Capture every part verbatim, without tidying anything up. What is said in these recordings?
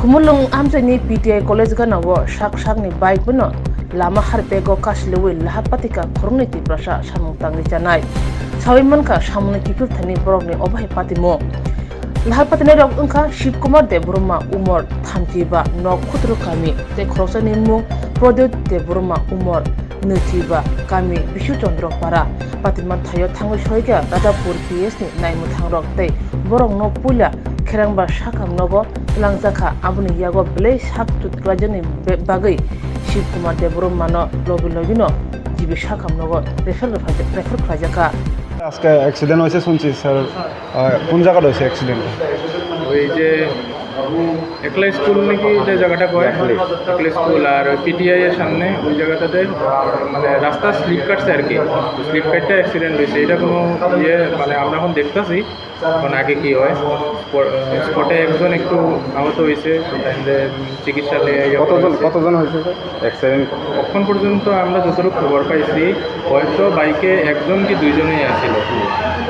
Kumulwng amchaini P T I college gana o sak sakni bike bono lama harpego kasilowi laha patika khoroknwi Tiprasa samung tangwi chanai. Sawi mankha samungni kiphilthani borokni obo hai patimung. Laha patinairok wngkha Shivkumar Debbarma umor thamchiba, nok Khutru kami, tei khoroksani mung Pradyot Debbarma umor nwichiba, kami Bishu Chandra Para. Patima thaio thangwi soikha Radhapur P S ni naimwthangrok tei borokno puila kherangba sakam nogo twlangjakha, aboni yago belai sak chutkwlaijakni be-, bagwi Shiv Kumar Debbarmano logi logino G B sakam nogo refer khlai-, refer khlaijakha. আজকে অ্যাক্সিডেন্ট হয়েছে শুনছি স্যার। আহ, কোন জায়গাটা হয়েছে অ্যাক্সিডেন্ট? ওই যে একলা স্কুল নাকি যে জায়গাটা কয়, একলা স্কুল আর পিটিআই এর সামনে ওই জায়গাটাতে, মানে, রাস্তা স্লিপ কাটছে আর কি। স্লিপ কাটতে অ্যাক্সিডেন্ট হয়েছে, এটা কোনো ইয়ে, মানে, আমরা এখন দেখতাছি এখন আগে কি হয়। স্পট-, স্পটে একজন একটু আহত হয়েছে, তাইলে চিকিৎসালয়ে ইয়ে করা কতজন হয়েছে। কতজন হয়েছে স্যার অ্যাক্সিডেন্ট? এখন পর্যন্ত আমরা যতটুকু খবর পাইছি, হয়তো বাইকে একজন কি দুইজনই আছিল,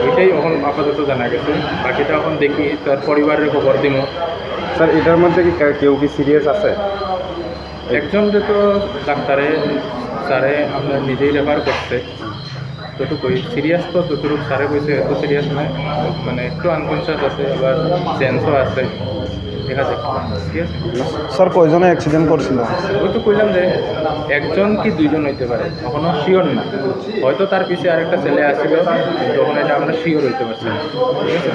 ওইটাই এখন আপাতত জানা গেছে। বাকিটা এখন দেখি, তার পরিবারের খবর দিব। স্যার, এটার মধ্যে কি কে-, কেউ কি সিরিয়াস আছে? একজনকে তো ডাক্তারে, স্যারে আমরা নিজেই রেফার করছে। যতটুকুই সিরিয়াস, তো যতটুকু স্যারে কইছে এত সিরিয়াস নাই, মানে একটু আনকনসিয়াস আছে, আবার চেঞ্জও আছে, দেখা যাক, ঠিক আছে। স্যার, কয়জনে অ্যাক্সিডেন্ট করছিল? ওই তো কইলাম যে একজন কি দুইজন হইতে পারে, এখনো শিওর না। হয়তো তার পিছে আরেকটা ছেলে আসছিল, কিন্তু ওখানে এটা আমরা শিওর হইতে পারছি না, ঠিক আছে।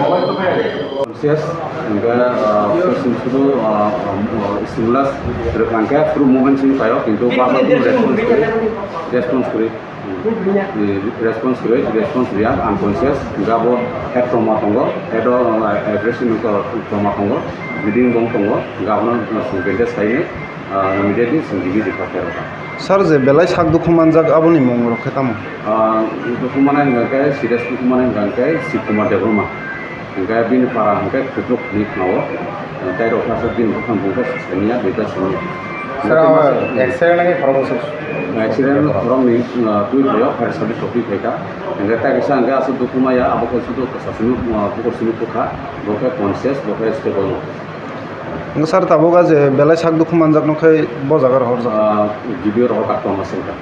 Yes, enggak, uh, susu, uh, uh, stimulus, terus angka, through movement sini tayo, কিন্তু বারবার কোনো রেসপন্স করে, রেসপন্স করে। Response rate, response react, unconscious, gabo head trauma tongo, head o, uh, aggression trauma tongo, bleeding bong tongo, gabono, uh, bandage khainai, uh, immediately sing G B refer khairokha. Sir, je belai sak dukhu manjak aboni mung rok khe tamo? Uh, dukhu manai hwnkha khe, serious dukhu manai hwnkha khe Shiv Kumar Debbarma. Hingke bini para hingke kupluk ni khna o, tei rok kasa bini buphang bungkha saniya, duita saniya. Sir, abo accident lagi khoroknwi se. Accident khoroknwi, uh, twi phaio, fire service rok twi phaikha. Hingke tai kisa hingke aswk dukhu maya, abo khe sudu kasa simi, uh, bukur simi bukha, bo khe conscious, bo khe stable. Hingke sir, tabuk a je belai sak dukhu manjak no khe bo jaga rohorjak? Uh, G B o rohor kha tongma singkha.